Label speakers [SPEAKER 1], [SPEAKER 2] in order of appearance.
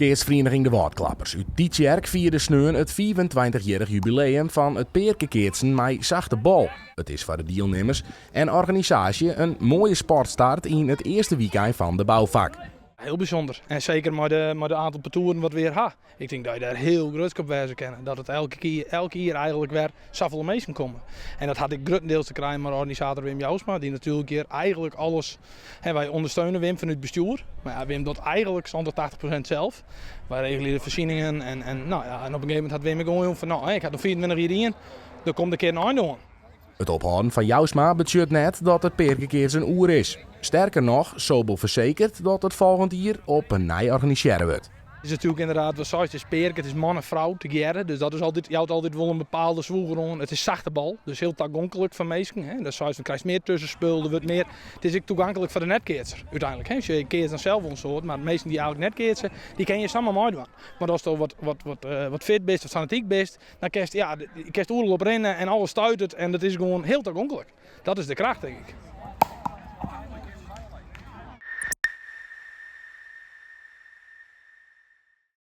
[SPEAKER 1] Keatsferieniging De Wâldklappers út Tytsjerk fierde sneon it 25-jierrich jubileum fan it pearkekeatsen mei sachte bal. It is foar de dielnimmers en organisaasje in moaie sportstart yn it earste wykein fan de boufak.
[SPEAKER 2] Hiel bysûnder. En seker mei de, mei de aantal partoeren wat we hjir ha. Ik tink dat je dêr hiel grutsk op wêze kinne. Dat it elke kear, elk jier eigentlik wer safolle minsken komme. En dat hat ek gruttendeels te krijen mei organisator Wim Jousma, dy't natuerlik hjir eigentlik alles. Hè, wy ûndersteune Wim fanút bestjoer, mar ja, Wim docht eigentlik 70, 80% sels. Wy regelje de foarsieningen en, en, no ja, en op in gegeven momint hat Wim ek oanjûn fan no, ik ha noch 24 jier dien, der komt in kear in ein oan.
[SPEAKER 1] It ophâlden fan Jousma betsjut net dat it pearkekeatsen oer is. Sterker noch, Sobel fersekeret dat it folgjend jier op 'e nij organisearre wurdt.
[SPEAKER 2] It is natuerlik ynderdaad wat seist, it is pearke, it is man en frou tegearre, dus dat is altyd, jout altyd wol in bepaalde swoeger oan. It is sachte bal, dus hiel tagonklik foar minsken. Hè. Dat seist, dan krijst mear tussenspul, der wurdt mear, it is ek tagonklik foar de net-keatser úteinlik. Hè. Ik keats dan sels wol in soad, mar minsken dy't eigentlik net keatse, dy kinne hjir samar meidwaan. Mar asto wat, wat, wat, wat fit bist, wat fanatyk bist, dan kinst, ja, kinst oeral op rinne en alles stuitet en dat is gewoan hiel tagonklik. Dat is de kracht, tink ik.